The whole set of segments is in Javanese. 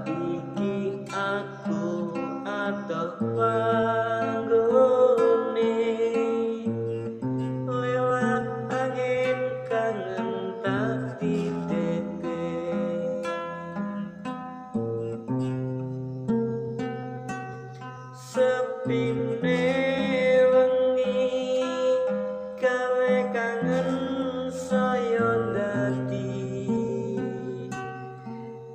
Saiki aku adoh panggone, lewat angin kangen tak titeke. Sepine wengi gawe kangen saya dadi,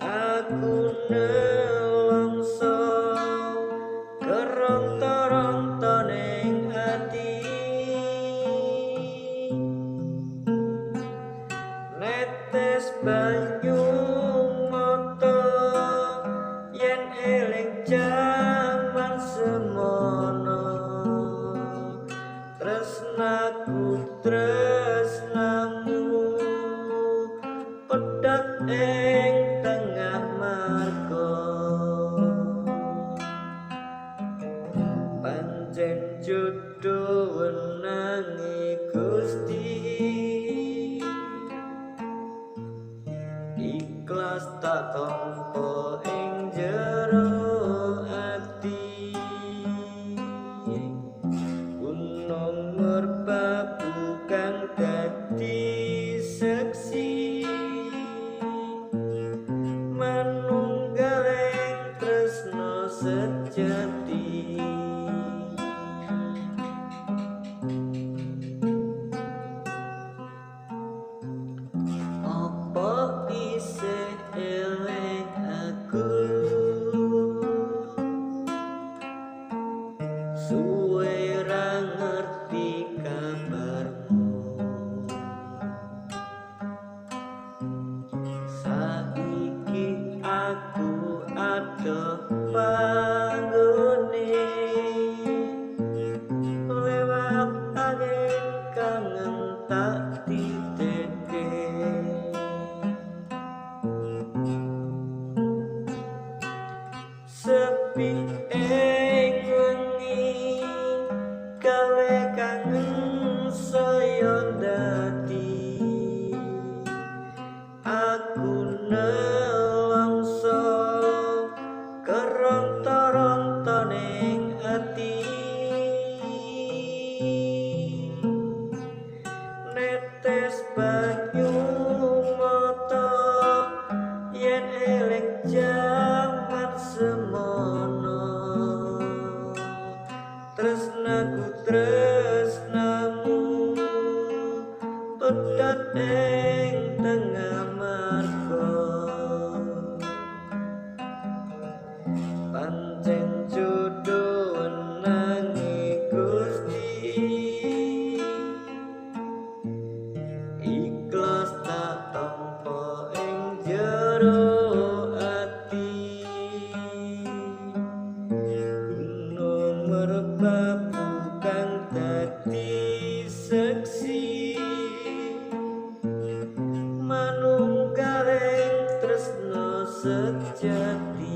aku nelongso keronto-ronto ning ati. Netes banyu mata yen eling jaman semono, tresnaku tresnamu pedhot ing tengah marga. Pancen jodho wenange Gusti, ikhlas tak tampa ing jero ati. Gunung Merbabu kang dadi seksi, manunggaling tresna sejati. Apa isih eling aku, suwe ra ngerti kabarmu. Saiki aku adoh panggone, lewat angin kangen tak titeke. Sepi ing wengi gawe kangen saya dadi, aku nelongso keronto-ronto ning ati. Netes banyu mata yen eling jaman semono, tresnaku tresnamu pedhot ing tengah marga. Pancen jodho wenange Gusti, ikhlas tak tampa ing jero ati. Gunung Merbabu kang dadi seksi, manunggaling tresna sejati.